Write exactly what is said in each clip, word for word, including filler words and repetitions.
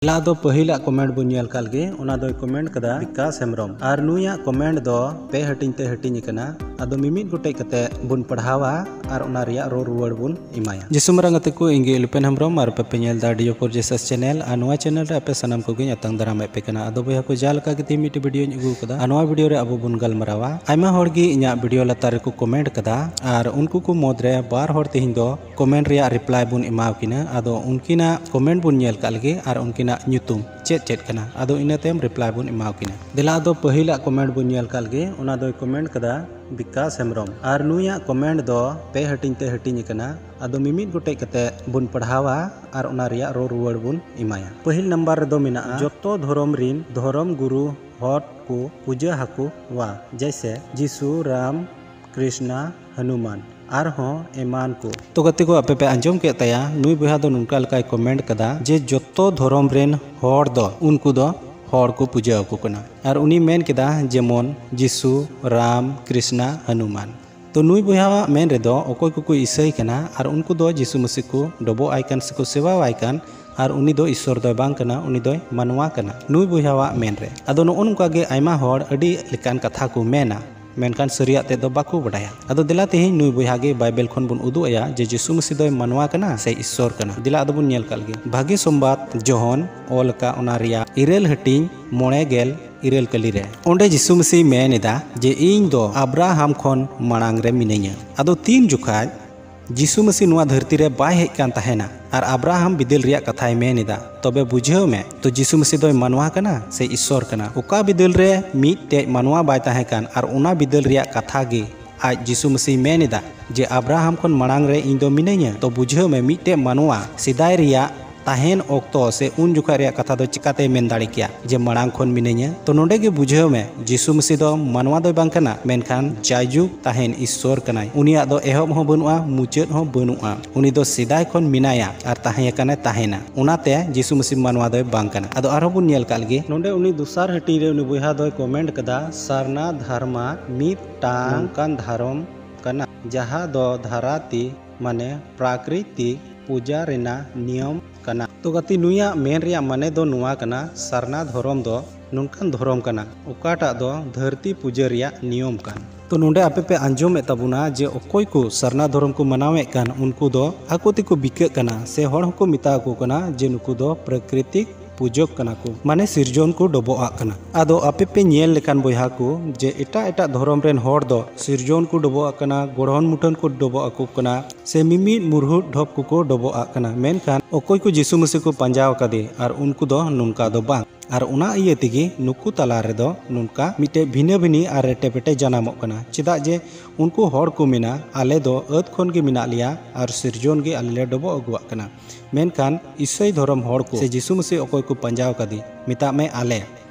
ᱞᱟᱦᱟ ᱫᱚ ᱯᱟᱹᱦᱤᱞᱟᱜ ᱠᱚᱢᱮᱱᱴ ᱵᱚᱱ ᱧᱮᱞ ᱠᱟᱜ ᱞᱮᱜᱮ, ᱚᱱᱟ ᱫᱚᱭ ᱠᱚᱢᱮᱱᱴ ᱠᱟᱫᱟ ᱵᱤᱠᱟᱥ ᱦᱮᱢᱵᱨᱚᱢ᱾ ᱟᱨ ᱱᱩᱭᱟᱜ ᱠᱚᱢᱮᱱᱴ ᱫᱚ ᱯᱮ ᱦᱟᱹᱴᱤᱧ ᱛᱮ ᱦᱟᱹᱴᱤᱧ ᱟᱠᱟᱱᱟ᱾ ᱟᱫᱚ ᱢᱤᱢᱤᱫ ᱜᱚᱴᱮᱡ ᱠᱟᱛᱮ ᱵᱚᱱ ᱯᱟᱲᱦᱟᱣᱟ ᱟᱨ ᱚᱱᱟ ᱨᱮᱭᱟᱜ ᱨᱚᱲ ᱨᱩᱣᱟᱹᱲ ᱵᱚᱱ ᱮᱢᱟᱭᱟ᱾ ᱡᱤᱥᱩ ᱢᱟᱨᱟᱝ ᱜᱟᱛᱮ ᱠᱚ, ᱤᱧ ᱜᱮ ᱤᱞᱩᱯᱮᱱ ᱦᱮᱢᱵᱨᱚᱢ ᱟᱨ ᱯᱮ ᱯᱮ ᱧᱮᱞ ᱫᱟ ᱰᱤᱭᱳ ᱯᱷᱳᱨ ᱡᱮᱥᱟᱥ ᱪᱮᱱᱮᱞ᱾ ᱟᱨ ᱱᱚᱣᱟ ᱪᱮᱱᱮᱞ ᱨᱮ ᱟᱯᱮ ᱥᱟᱱᱟᱢ ᱠᱚᱜᱮᱧ ᱟᱛᱟᱝ ᱫᱟᱨᱟᱢᱮᱫ ᱯᱮ ᱠᱟᱱᱟ᱾ ᱟᱫᱚ ᱵᱚᱭᱦᱟ ᱠᱚ, ᱡᱟᱦᱟᱸ ᱞᱮᱠᱟ ᱜᱮ ᱛᱮᱦᱮᱧ ᱢᱤᱫᱴᱮᱡ ᱵᱷᱤᱰᱤᱭᱳᱧ ᱟᱹᱜᱩ ᱟᱠᱟᱫᱟ, ᱟᱨ ᱱᱚᱣᱟ ᱵᱷᱤᱰᱤᱭᱳ ᱨᱮ ᱟᱵᱚ ᱵᱚᱱ ᱜᱟᱞᱢᱟᱨᱟᱣᱟ᱾ ᱟᱭᱢᱟ ᱦᱚᱲ ᱜᱮ ᱤᱧᱟᱹᱜ ᱵᱷᱤᱰᱤᱭᱳ ᱞᱟᱛᱟᱨ ᱨᱮᱠᱚ ᱠᱚᱢᱮᱱᱴ ᱠᱟᱫᱟ, ᱟᱨ ᱩᱱᱠᱩ ᱠᱚ ᱢᱩᱫᱽ ᱨᱮ ᱵᱟᱨ ᱦᱚᱲ ᱛᱮᱦᱮᱧ ᱫᱚ ᱠᱚᱢᱮᱱᱴ ᱨᱮᱭᱟᱜ ᱨᱤᱯᱞᱟᱭ ᱵᱚᱱ ᱮᱢᱟᱣ ᱠᱤᱱᱟ᱾ ᱟᱫᱚ ᱩᱱᱠᱤᱱᱟᱜ ᱠᱚᱢᱮᱱᱴ ᱵᱚᱱ ᱧᱮᱞ ᱠᱟᱜ ᱞᱮᱜᱮ ᱟᱨ ᱩᱱᱠᱤᱱᱟᱜ ᱧᱩᱛᱩᱢ ᱪᱮᱫ ᱪᱮᱫ ᱠᱟᱱᱟ, ᱟᱫᱚ ᱤᱱᱟᱹ ᱛᱟᱭᱚᱢ ᱨᱤᱯᱞᱟᱭ ᱵᱚᱱ ᱮᱢᱟᱣ ᱠᱤᱱᱟ᱾ ᱫᱮᱞᱟ ᱟᱫᱚ ᱯᱟᱹᱦᱤᱞᱟᱜ ᱠᱚᱢᱮᱱᱴ ᱵᱚᱱ ᱧᱮᱞ ᱠᱟᱜ ᱞᱮᱜᱮ, ᱚᱱᱟ ᱫᱚᱭ ᱠᱚᱢᱮᱱᱴ ᱠᱟᱫᱟ ᱵᱤᱠᱟᱥ ᱦᱮᱢᱵᱨᱚᱢ᱾ ᱟᱨ ᱱᱩᱭᱟᱜ ᱠᱚᱢᱮᱱᱴ ᱫᱚ ᱯᱮ ᱦᱟᱹᱴᱤᱧ ᱛᱮ ᱦᱟᱹᱴᱤᱧ ᱟᱠᱟᱱᱟ᱾ ᱟᱫᱚ ᱢᱤᱢᱤᱫ ᱜᱚᱴᱮᱡ ᱠᱟᱛᱮ ᱵᱚᱱ ᱯᱟᱲᱦᱟᱣᱟ ᱟᱨ ᱚᱱᱟ ᱨᱮᱭᱟᱜ ᱨᱚᱲ ᱨᱩᱣᱟᱹᱲ ᱵᱚᱱ ᱮᱢᱟᱭᱟ᱾ ᱯᱟᱹᱦᱤᱞ ᱱᱟᱢᱵᱟᱨ ᱨᱮᱫᱚ ᱢᱮᱱᱟᱜᱼᱟ, ᱡᱚᱛᱚ ᱫᱷᱚᱨᱚᱢ ᱨᱤᱱ ᱫᱷᱚᱨᱚᱢ ᱜᱩᱨᱩ ᱦᱚᱲ ᱠᱚ ᱯᱩᱡᱟᱹ ᱟᱠᱚᱣᱟ, ᱡᱮᱭᱥᱮ ᱡᱤᱥᱩ, ᱨᱟᱢ, ᱠᱨᱤᱥᱱᱟ, ᱦᱚᱱᱩᱢᱟᱱ, ᱟᱨᱦᱚᱸ ᱮᱢᱟᱱ ᱠᱚ᱾ ᱛᱚ ᱜᱟᱛᱮ ᱠᱚ, ᱟᱯᱮ ᱯᱮ ᱟᱸᱡᱚᱢ ᱠᱮᱫ ᱛᱟᱭᱟ, ᱱᱩᱭ ᱵᱚᱭᱦᱟ ᱫᱚ ᱱᱚᱝᱠᱟ ᱞᱮᱠᱟᱭ ᱠᱚᱢᱮᱱᱴ ᱠᱟᱫᱟ ᱡᱮ ᱡᱚᱛᱚ ᱫᱷᱚᱨᱚᱢ ᱨᱮᱱ ᱦᱚᱲ ᱫᱚ ᱩᱱᱠᱩ ᱫᱚ ᱦᱚᱲ ᱠᱚ ᱯᱩᱡᱟᱹ ᱟᱠᱚ ᱠᱟᱱᱟ᱾ ᱟᱨ ᱩᱱᱤ ᱢᱮᱱ ᱠᱮᱫᱟ ᱡᱮᱢᱚᱱ ᱡᱤᱥᱩ, ᱨᱟᱢ, ᱠᱨᱤᱥᱱᱟ, ᱦᱚᱱᱩᱢᱟᱱ᱾ ᱛᱚ ᱱᱩᱭ ᱵᱚᱭᱦᱟᱣᱟᱜ ᱢᱮᱱ ᱨᱮᱫᱚ ᱚᱠᱚᱭ ᱠᱚᱠᱚ ᱤᱥᱟᱹᱭ ᱠᱟᱱᱟ ᱟᱨ ᱩᱱᱠᱩ ᱫᱚ ᱡᱤᱥᱩ ᱢᱟᱹᱥᱤ ᱠᱚ ᱰᱚᱵᱚᱜ ᱟᱭ ᱠᱟᱱ ᱥᱮᱠᱚ ᱥᱮᱵᱟᱣᱟᱭ ᱠᱟᱱ, ᱟᱨ ᱩᱱᱤ ᱫᱚ ᱤᱥᱥᱚᱨ ᱫᱚᱭ ᱵᱟᱝ ᱠᱟᱱᱟ, ᱩᱱᱤ ᱫᱚᱭ ᱢᱟᱱᱣᱟ ᱠᱟᱱᱟ, ᱱᱩᱭ ᱵᱚᱭᱦᱟᱣᱟᱜ ᱢᱮᱱ ᱨᱮ᱾ ᱟᱫᱚ ᱱᱚᱜᱼᱚ ᱱᱚᱝᱠᱟ ᱜᱮ ᱟᱭᱢᱟ ᱦᱚᱲ ᱟᱹᱰᱤ ᱞᱮᱠᱟᱱ ᱠᱟᱛᱷᱟ ᱠᱚ ᱢᱮᱱᱟ, ᱢᱮᱱᱠᱷᱟᱱ ᱥᱟᱹᱨᱤᱭᱟᱜ ᱛᱮᱫ ᱫᱚ ᱵᱟᱠᱚ ᱵᱟᱰᱟᱭᱟ᱾ ᱟᱫᱚ ᱫᱮᱞᱟ ᱛᱮᱦᱮᱧ ᱱᱩᱭ ᱵᱚᱭᱦᱟ ᱜᱮ ᱵᱟᱭᱵᱮᱞ ᱠᱷᱚᱱ ᱵᱚᱱ ᱩᱫᱩᱜ ᱟᱭᱟ ᱡᱮ ᱡᱤᱥᱩ ᱢᱟᱹᱥᱤ ᱫᱚᱭ ᱢᱟᱱᱣᱟ ᱠᱟᱱᱟ ᱥᱮ ᱤᱥᱥᱚᱨ ᱠᱟᱱᱟ᱾ ᱫᱮᱞᱟ ᱟᱫᱚ ᱵᱚᱱ ᱧᱮᱞ ᱠᱟᱜ ᱞᱮᱜᱮ᱾ ᱵᱷᱟᱹᱜᱤ ᱥᱚᱢᱵᱟᱫ ᱡᱚᱦᱚᱱ ᱚᱞ ᱟᱠᱟᱫ, ᱚᱱᱟ ᱨᱮᱭᱟᱜ ᱤᱨᱟᱹᱞ ᱦᱟᱹᱴᱤᱧ ᱢᱚᱬᱮ ᱜᱮᱞ ᱤᱨᱟᱹᱞ ᱠᱟᱹᱞᱤ ᱨᱮ᱾ ᱚᱸᱰᱮ ᱡᱤᱥᱩ ᱢᱟᱹᱥᱤᱭ ᱢᱮᱱ ᱮᱫᱟ ᱡᱮ, "ᱤᱧ ᱫᱚ ᱟᱵᱨᱟᱦᱟᱢ ᱠᱷᱚᱱ ᱢᱟᱲᱟᱝ ᱨᱮ ᱢᱤᱱᱟᱹᱧᱟ᱾" ᱟᱫᱚ ᱛᱤᱱ ᱡᱚᱠᱷᱟᱡ ᱡᱤᱥᱩ ᱢᱟᱹᱥᱤ ᱱᱚᱣᱟ ᱫᱷᱟᱹᱨᱛᱤ ᱨᱮ ᱵᱟᱭ ᱦᱮᱡ ᱠᱟᱱ ᱛᱟᱦᱮᱱᱟ ᱟᱨ ᱟᱵᱨᱟᱦᱟᱢ ᱵᱤᱫᱟᱹᱞ ᱨᱮᱭᱟᱜ ᱠᱟᱛᱷᱟᱭ ᱢᱮᱱ ᱮᱫᱟ, ᱛᱚᱵᱮ ᱵᱩᱡᱷᱟᱹᱣ ᱢᱮ, ᱛᱚ ᱡᱤᱥᱩ ᱢᱟᱹᱥᱤ ᱫᱚᱭ ᱢᱟᱱᱣᱟ ᱠᱟᱱᱟ ᱥᱮ ᱤᱥᱥᱚᱨ ᱠᱟᱱᱟ? ᱚᱠᱟ ᱵᱤᱫᱟᱹᱞ ᱨᱮ ᱢᱤᱫᱴᱮᱡ ᱢᱟᱱᱣᱟ ᱵᱟᱭ ᱛᱟᱦᱮᱸ ᱠᱟᱱ ᱟᱨ ᱚᱱᱟ ᱵᱤᱫᱟᱹᱞ ᱨᱮᱭᱟᱜ ᱠᱟᱛᱷᱟ ᱜᱮ ᱟᱡ ᱡᱤᱥᱩ ᱢᱟᱹᱥᱤᱭ ᱢᱮᱱ ᱮᱫᱟ ᱡᱮ, "ᱟᱵᱨᱟᱦᱟᱢ ᱠᱷᱚᱱ ᱢᱟᱲᱟᱝ ᱨᱮ ᱤᱧ ᱫᱚ ᱢᱤᱱᱟᱹᱧᱟ"? ᱛᱚ ᱵᱩᱡᱷᱟᱹᱣ ᱢᱮ, ᱢᱤᱫᱴᱮᱡ ᱢᱟᱱᱣᱟ ᱥᱮᱫᱟᱭ ᱨᱮᱭᱟᱜ ᱛᱟᱦᱮᱱ ᱚᱠᱛᱚ ᱥᱮ ᱩᱱ ᱡᱚᱠᱷᱟᱡ ᱨᱮᱭᱟᱜ ᱠᱟᱛᱷᱟ ᱫᱚ ᱪᱤᱠᱟᱛᱮᱭ ᱢᱮᱱ ᱫᱟᱲᱮ ᱠᱮᱭᱟ ᱡᱮ ᱢᱟᱲᱟᱝ ᱠᱷᱚᱱ ᱢᱤᱱᱟᱹᱧᱟ? ᱛᱚ ᱱᱚᱰᱮ ᱜᱮ ᱵᱩᱡᱷᱟᱹᱣ ᱢᱮ, ᱡᱤᱥᱩ ᱢᱟᱹᱥᱤ ᱫᱚ ᱢᱟᱱᱣᱟ ᱫᱚᱭ ᱵᱟᱝ ᱠᱟᱱᱟ, ᱢᱮᱱᱠᱷᱟᱱ ᱡᱟᱭᱡᱩᱜᱽ ᱛᱟᱦᱮᱱ ᱤᱥᱥᱚᱨ ᱠᱟᱱᱟᱭ᱾ ᱩᱱᱤᱭᱟᱜ ᱫᱚ ᱮᱦᱚᱵ ᱦᱚᱸ ᱵᱟᱹᱱᱩᱜᱼᱟ, ᱢᱩᱪᱟᱹᱫ ᱦᱚᱸ ᱵᱟᱹᱱᱩᱜᱼᱟ᱾ ᱩᱱᱤ ᱫᱚ ᱥᱮᱫᱟᱭ ᱠᱷᱚᱱ ᱢᱮᱱᱟᱭᱟ ᱟᱨ ᱛᱟᱦᱮᱸ ᱟᱠᱟᱱᱟᱭ, ᱛᱟᱦᱮᱱᱟ᱾ ᱚᱱᱟᱛᱮ ᱡᱤᱥᱩ ᱢᱟᱹᱥᱤ ᱢᱟᱱᱣᱟ ᱫᱚᱭ ᱵᱟᱝ ᱠᱟᱱᱟ᱾ ᱟᱫᱚ ᱟᱨᱦᱚᱸ ᱵᱚᱱ ᱧᱮᱞ ᱠᱟᱜ ᱞᱮᱜᱮ᱾ ᱱᱚᱰᱮ ᱩᱱᱤ ᱫᱚᱥᱟᱨ ᱦᱟᱹᱴᱤᱧ ᱨᱮ ᱩᱱᱤ ᱵᱚᱭᱦᱟ ᱫᱚᱭ ᱠᱚᱢᱮᱱᱴ ᱠᱟᱫᱟ, ᱥᱟᱨᱱᱟ ᱫᱷᱟᱨᱢᱟ ᱢᱤᱫᱴᱟᱝ ᱱᱚᱝᱠᱟᱱ ᱫᱷᱟᱨᱚᱢ ᱠᱟᱱᱟ, ᱡᱟᱦᱟᱸ ᱫᱚ ᱫᱷᱟᱨᱟᱛᱤ, ᱢᱟᱱᱮ ᱯᱨᱟᱠᱨᱤᱛᱤᱠ ᱯᱩᱡᱟ ᱨᱮᱱᱟᱜ ᱱᱤᱭᱚᱢ ᱠᱟᱱᱟ᱾ ᱛᱚ ᱜᱟᱛᱮ, ᱱᱩᱭᱟᱜ ᱢᱮᱱ ᱨᱮᱭᱟᱜ ᱢᱟᱱᱮ ᱫᱚ ᱱᱚᱣᱟ ᱠᱟᱱᱟ, ᱥᱟᱨᱱᱟ ᱫᱷᱚᱨᱚᱢ ᱫᱚ ᱱᱚᱝᱠᱟᱱ ᱫᱷᱚᱨᱚᱢ ᱠᱟᱱᱟ ᱚᱠᱟᱴᱟᱜ ᱫᱚ ᱫᱷᱟᱹᱨᱛᱤ ᱯᱩᱡᱟᱹ ᱨᱮᱭᱟᱜ ᱱᱤᱭᱚᱢ ᱠᱟᱱ᱾ ᱛᱚ ᱱᱚᱰᱮ ᱟᱯᱮ ᱯᱮ ᱟᱸᱡᱚᱢᱮᱫ ᱛᱟᱵᱚᱱᱟ ᱡᱮ ᱚᱠᱚᱭ ᱠᱚ ᱥᱟᱨᱱᱟ ᱫᱷᱚᱨᱚᱢ ᱠᱚ ᱢᱟᱱᱟᱣᱮᱫ ᱠᱟᱱ, ᱩᱱᱠᱩ ᱫᱚ ᱟᱠᱚ ᱛᱮᱠᱚ ᱵᱤᱠᱟᱹᱜ ᱠᱟᱱᱟ, ᱥᱮ ᱦᱚᱲ ᱦᱚᱸᱠᱚ ᱢᱮᱛᱟ ᱟᱠᱚ ᱠᱟᱱᱟ ᱡᱮ ᱱᱩᱠᱩ ᱫᱚ ᱯᱨᱟᱠᱨᱤᱛᱤᱠ ᱯᱩᱡᱚᱠ ᱠᱟᱱᱟ ᱠᱚ, ᱢᱟᱱᱮ ᱥᱤᱨᱡᱚᱱ ᱠᱚ ᱰᱚᱵᱚᱜ ᱟᱜ ᱠᱟᱱᱟ᱾ ᱟᱫᱚ ᱟᱯᱮ ᱯᱮ ᱧᱮᱞ ᱞᱮᱠᱷᱟᱱ ᱵᱚᱭᱦᱟ ᱠᱚ, ᱡᱮ ᱮᱴᱟᱜ ᱮᱴᱟᱜ ᱫᱷᱚᱨᱚᱢ ᱨᱮᱱ ᱦᱚᱲ ᱫᱚ ᱥᱤᱨᱡᱚᱱ ᱠᱚ ᱰᱚᱵᱚᱜ ᱟᱜ ᱠᱟᱱᱟ, ᱜᱚᱲᱦᱚᱱ ᱢᱩᱴᱷᱟᱹᱱ ᱠᱚ ᱰᱚᱵᱚᱜ ᱟᱠᱚ ᱠᱟᱱᱟ, ᱥᱮ ᱢᱤᱢᱤᱫ ᱢᱩᱨᱦᱩᱫ ᱰᱷᱚᱯ ᱠᱚᱠᱚ ᱰᱚᱵᱚᱜ ᱟᱜ ᱠᱟᱱᱟ᱾ ᱢᱮᱱᱠᱷᱟᱱ ᱚᱠᱚᱭ ᱠᱚ ᱡᱤᱥᱩ ᱢᱟᱹᱥᱤ ᱠᱚ ᱯᱟᱸᱡᱟ ᱟᱠᱟᱫᱮ, ᱟᱨ ᱩᱱᱠᱩ ᱫᱚ ᱱᱚᱝᱠᱟ ᱫᱚ ᱵᱟᱝ᱾ ᱟᱨ ᱚᱱᱟ ᱤᱭᱟᱹ ᱛᱮᱜᱮ ᱱᱩᱠᱩ ᱛᱟᱞᱟ ᱨᱮᱫᱚ ᱱᱚᱝᱠᱟ ᱢᱤᱫᱴᱮᱡ ᱵᱷᱤᱱᱟᱹ ᱵᱷᱤᱱᱤ ᱟᱨ ᱨᱮᱴᱮ ᱯᱮᱴᱮ ᱡᱟᱱᱟᱢᱚᱜ ᱠᱟᱱᱟ᱾ ᱪᱮᱫᱟᱜ ᱡᱮ ᱩᱱᱠᱩ ᱦᱚᱲ ᱠᱚ ᱢᱮᱱᱟ, ᱟᱞᱮ ᱫᱚ ᱟᱹᱫ ᱠᱷᱚᱱ ᱜᱮ ᱢᱮᱱᱟᱜ ᱞᱮᱭᱟ ᱟᱨ ᱥᱤᱨᱡᱚᱱ ᱜᱮ ᱟᱞᱮ ᱞᱮ ᱰᱚᱵᱚᱜ ᱟᱹᱜᱩᱣᱟᱜ ᱠᱟᱱᱟ᱾ ᱢᱮᱱᱠᱷᱟᱱ ᱤᱥᱟᱹᱭ ᱫᱷᱚᱨᱚᱢ ᱦᱚᱲ ᱠᱚ ᱥᱮ ᱡᱤᱥᱩ ᱢᱟᱹᱥᱤ ᱚᱠᱚᱭ ᱠᱚ ᱯᱟᱸᱡᱟ ᱟᱠᱟᱫᱮ, ᱢᱮᱛᱟᱜ ᱢᱮ ᱟᱞᱮ,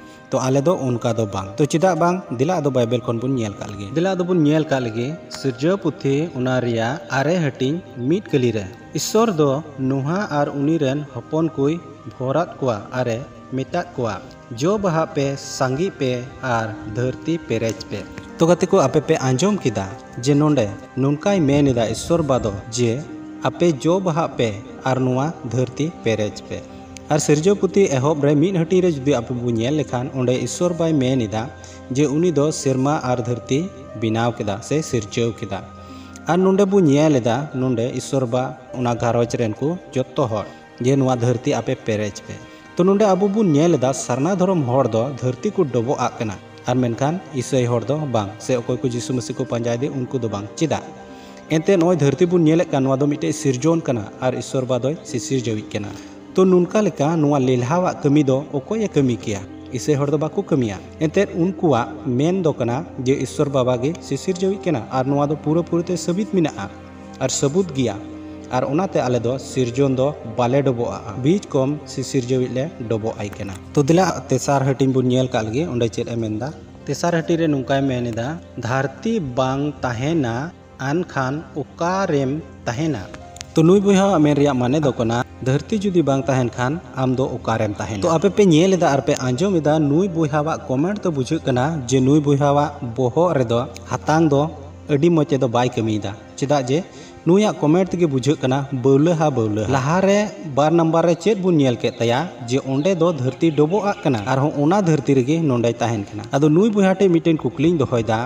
ᱛᱚ ᱟᱞᱮ ᱫᱚ ᱚᱱᱠᱟ ᱫᱚ ᱵᱟᱝ᱾ ᱛᱚ ᱪᱮᱫᱟᱜ ᱵᱟᱝ? ᱫᱮᱞᱟ ᱟᱫᱚ ᱵᱟᱭᱵᱮᱞ ᱠᱷᱚᱱ ᱵᱚᱱ ᱧᱮᱞ ᱠᱟᱜ ᱞᱮᱜᱮ᱾ ᱫᱮᱞᱟ ᱟᱫᱚ ᱵᱚᱱ ᱧᱮᱞ ᱠᱟᱜ ᱞᱮᱜᱮ, ᱥᱤᱨᱡᱟᱹᱣ ᱯᱩᱛᱷᱤ ᱚᱱᱟ ᱨᱮᱭᱟᱜ ᱟᱨᱮ ᱦᱟᱹᱴᱤᱧ ᱢᱤᱫ ᱠᱟᱹᱞᱤ ᱨᱮ᱾ ᱤᱥᱥᱚᱨ ᱫᱚ ᱱᱩᱦᱟ ᱟᱨ ᱩᱱᱤ ᱨᱮᱱ ᱦᱚᱯᱚᱱ ᱠᱚᱭ ᱵᱷᱚᱨᱟᱫ ᱠᱚᱣᱟ ᱟᱨᱮ ᱢᱮᱛᱟᱫ ᱠᱚᱣᱟ, ᱡᱚ ᱵᱟᱦᱟᱜ ᱯᱮ, ᱥᱟᱸᱜᱮᱜ ᱯᱮ ᱟᱨ ᱫᱷᱟᱹᱨᱛᱤ ᱯᱮᱨᱮᱡ ᱯᱮ᱾ ᱛᱚ ᱜᱟᱛᱮ ᱠᱚ, ᱟᱯᱮ ᱯᱮ ᱟᱸᱡᱚᱢ ᱠᱮᱫᱟ ᱡᱮ ᱱᱚᱰᱮ ᱱᱚᱝᱠᱟᱭ ᱢᱮᱱ ᱮᱫᱟ ᱤᱥᱥᱚᱨ ᱵᱟ ᱫᱚ ᱡᱮ ᱟᱯᱮ ᱡᱚ ᱵᱟᱦᱟᱜ ᱯᱮ ᱟᱨ ᱱᱚᱣᱟ ᱫᱷᱟᱹᱨᱛᱤ ᱯᱮᱨᱮᱡ ᱯᱮ᱾ ᱟᱨ ᱥᱤᱨᱡᱟᱹᱣ ᱯᱩᱛᱷᱤ ᱮᱦᱚᱵ ᱨᱮ ᱢᱤᱫ ᱦᱟᱹᱴᱤᱧ ᱨᱮ ᱡᱩᱫᱤ ᱟᱵᱚ ᱵᱚᱱ ᱧᱮᱞ ᱞᱮᱠᱷᱟᱱ, ᱚᱸᱰᱮ ᱤᱥᱥᱚᱨ ᱵᱟᱭ ᱢᱮᱱ ᱮᱫᱟ ᱡᱮ ᱩᱱᱤ ᱫᱚ ᱥᱮᱨᱢᱟ ᱟᱨ ᱫᱷᱟᱹᱨᱛᱤ ᱵᱮᱱᱟᱣ ᱠᱮᱫᱟ ᱥᱮ ᱥᱤᱨᱡᱟᱹᱣ ᱠᱮᱫᱟ᱾ ᱟᱨ ᱱᱚᱰᱮ ᱵᱚᱱ ᱧᱮᱞ ᱮᱫᱟ, ᱱᱚᱰᱮ ᱤᱥᱥᱚᱨ ᱵᱟ ᱚᱱᱟ ᱜᱷᱟᱨᱚᱸᱡᱽ ᱨᱮᱱ ᱠᱚ ᱡᱚᱛᱚ ᱦᱚᱲ ᱡᱮ ᱱᱚᱣᱟ ᱫᱷᱟᱹᱨᱛᱤ ᱟᱯᱮ ᱯᱮᱨᱮᱡ ᱯᱮ᱾ ᱛᱚ ᱱᱚᱰᱮ ᱟᱵᱚ ᱵᱚᱱ ᱧᱮᱞ ᱮᱫᱟ, ᱥᱟᱨᱱᱟ ᱫᱷᱚᱨᱚᱢ ᱦᱚᱲ ᱫᱚ ᱫᱷᱟᱹᱨᱛᱤ ᱠᱚ ᱰᱚᱵᱚᱜ ᱟᱜ ᱠᱟᱱᱟ, ᱟᱨ ᱢᱮᱱᱠᱷᱟᱱ ᱤᱥᱟᱹᱭ ᱦᱚᱲ ᱫᱚ ᱵᱟᱝ, ᱥᱮ ᱚᱠᱚᱭ ᱠᱚ ᱡᱤᱥᱩ ᱢᱟᱹᱥᱤ ᱠᱚ ᱯᱟᱸᱡᱟᱭᱮᱫᱮ ᱩᱱᱠᱩ ᱫᱚ ᱵᱟᱝ᱾ ᱪᱮᱫᱟᱜ? ᱮᱱᱛᱮ ᱱᱚᱜᱼᱚᱭ ᱫᱷᱟᱹᱨᱛᱤ ᱵᱚᱱ ᱧᱮᱞᱮᱫ ᱠᱟᱱ, ᱱᱚᱣᱟ ᱫᱚ ᱢᱤᱫᱴᱮᱡ ᱥᱤᱨᱡᱚᱱ ᱠᱟᱱᱟ ᱟᱨ ᱤᱥᱥᱚᱨ ᱵᱟ ᱫᱚᱭ ᱥᱤᱥᱤᱨᱡᱟᱹᱣᱤᱡ ᱠᱟᱱᱟ᱾ ᱛᱚ ᱱᱚᱝᱠᱟ ᱞᱮᱠᱟ ᱱᱚᱣᱟ ᱞᱮᱞᱦᱟᱣᱟᱜ ᱠᱟᱹᱢᱤ ᱫᱚ ᱚᱠᱚᱭᱮ ᱠᱟᱹᱢᱤ ᱠᱮᱭᱟ? ᱤᱥᱟᱹᱭ ᱦᱚᱲ ᱫᱚ ᱵᱟᱠᱚ ᱠᱟᱹᱢᱤᱭᱟ᱾ ᱮᱱᱛᱮᱫ ᱩᱱᱠᱩᱣᱟᱜ ᱢᱮᱱ ᱫᱚ ᱠᱟᱱᱟ ᱡᱮ ᱤᱥᱥᱚᱨ ᱵᱟᱵᱟ ᱜᱮ ᱥᱤᱥᱤᱨᱡᱟᱹᱣᱤᱡ ᱠᱟᱱᱟ, ᱟᱨ ᱱᱚᱣᱟ ᱫᱚ ᱯᱩᱨᱟᱹᱯᱩᱨᱤ ᱛᱮ ᱥᱟᱹᱵᱤᱛ ᱢᱮᱱᱟᱜᱼᱟ ᱟᱨ ᱥᱟᱹᱵᱩᱛ ᱜᱮᱭᱟ᱾ ᱟᱨ ᱚᱱᱟᱛᱮ ᱟᱞᱮ ᱫᱚ ᱥᱤᱨᱡᱚᱱ ᱫᱚ ᱵᱟᱞᱮ ᱰᱚᱵᱚᱜ ᱟᱜᱼᱟ, ᱵᱤᱡ ᱠᱚᱢ ᱥᱤᱥᱤᱨᱡᱟᱹᱣᱤᱡ ᱞᱮ ᱰᱚᱵᱚᱜ ᱟᱭ ᱠᱟᱱᱟ᱾ ᱛᱚ ᱫᱮᱞᱟ ᱛᱮᱥᱟᱨ ᱦᱟᱹᱴᱤᱧ ᱵᱚᱱ ᱧᱮᱞ ᱠᱟᱜ ᱞᱮᱜᱮ, ᱚᱸᱰᱮ ᱪᱮᱫ ᱮ ᱢᱮᱱᱫᱟ᱾ ᱛᱮᱥᱟᱨ ᱦᱟᱹᱴᱤᱧ ᱨᱮ ᱱᱚᱝᱠᱟᱭ ᱢᱮᱱ ᱮᱫᱟ, ᱫᱷᱟᱹᱨᱛᱤ ᱵᱟᱝ ᱛᱟᱦᱮᱱᱟ ᱟᱱᱠᱷᱟᱱ ᱚᱠᱟᱨᱮᱢ ᱛᱟᱦᱮᱱᱟ? ᱛᱚ ᱱᱩᱭ ᱵᱚᱭᱦᱟᱣᱟᱜ ᱢᱮᱱ ᱨᱮᱭᱟᱜ ᱢᱟᱱᱮ ᱫᱚ ᱠᱟᱱᱟ, ᱫᱷᱟᱹᱨᱛᱤ ᱡᱩᱫᱤ ᱵᱟᱝ ᱛᱟᱦᱮᱱ ᱠᱷᱟᱱ ᱟᱢ ᱫᱚ ᱚᱠᱟᱨᱮᱢ ᱛᱟᱦᱮᱱᱟ? ᱛᱚ ᱟᱯᱮ ᱯᱮ ᱧᱮᱞ ᱮᱫᱟ ᱟᱨ ᱯᱮ ᱟᱸᱡᱚᱢ ᱮᱫᱟ, ᱱᱩᱭ ᱵᱚᱭᱦᱟᱣᱟᱜ ᱠᱚᱢᱮᱱᱴ ᱛᱮ ᱵᱩᱡᱷᱟᱹᱜ ᱠᱟᱱᱟ ᱡᱮ ᱱᱩᱭ ᱵᱚᱭᱦᱟᱣᱟᱜ ᱵᱚᱦᱚᱜ ᱨᱮᱫᱚ ᱦᱟᱛᱟᱝ ᱫᱚ ᱟᱹᱰᱤ ᱢᱚᱡᱽ ᱛᱮᱫᱚ ᱵᱟᱭ ᱠᱟᱹᱢᱤᱭᱮᱫᱟ᱾ ᱪᱮᱫᱟᱜ ᱡᱮ ᱱᱩᱭᱟᱜ ᱠᱚᱢᱮᱱᱴ ᱛᱮᱜᱮ ᱵᱩᱡᱷᱟᱹᱜ ᱠᱟᱱᱟ ᱵᱟᱹᱣᱞᱟᱹ ᱦᱟ ᱵᱟᱹᱣᱞᱟᱹ ᱦᱟ᱾ ᱞᱟᱦᱟᱨᱮ ᱵᱟᱨ ᱱᱟᱢᱵᱟᱨ ᱨᱮ ᱪᱮᱫ ᱵᱚᱱ ᱧᱮᱞ ᱠᱮᱫ ᱛᱟᱭᱟ ᱡᱮ ᱚᱸᱰᱮ ᱫᱚ ᱫᱷᱟᱹᱨᱛᱤ ᱰᱚᱵᱚᱜ ᱟᱜ ᱠᱟᱱᱟ, ᱟᱨᱦᱚᱸ ᱚᱱᱟ ᱫᱷᱟᱹᱨᱛᱤ ᱨᱮᱜᱮ ᱱᱚᱸᱰᱮᱭ ᱛᱟᱦᱮᱱ ᱠᱟᱱᱟ᱾ ᱟᱫᱚ ᱱᱩᱭ ᱵᱚᱭᱦᱟ ᱴᱷᱮᱱ ᱢᱤᱫᱴᱮᱱ ᱠᱩᱠᱞᱤᱧ ᱫᱚᱦᱚᱭᱮᱫᱟ,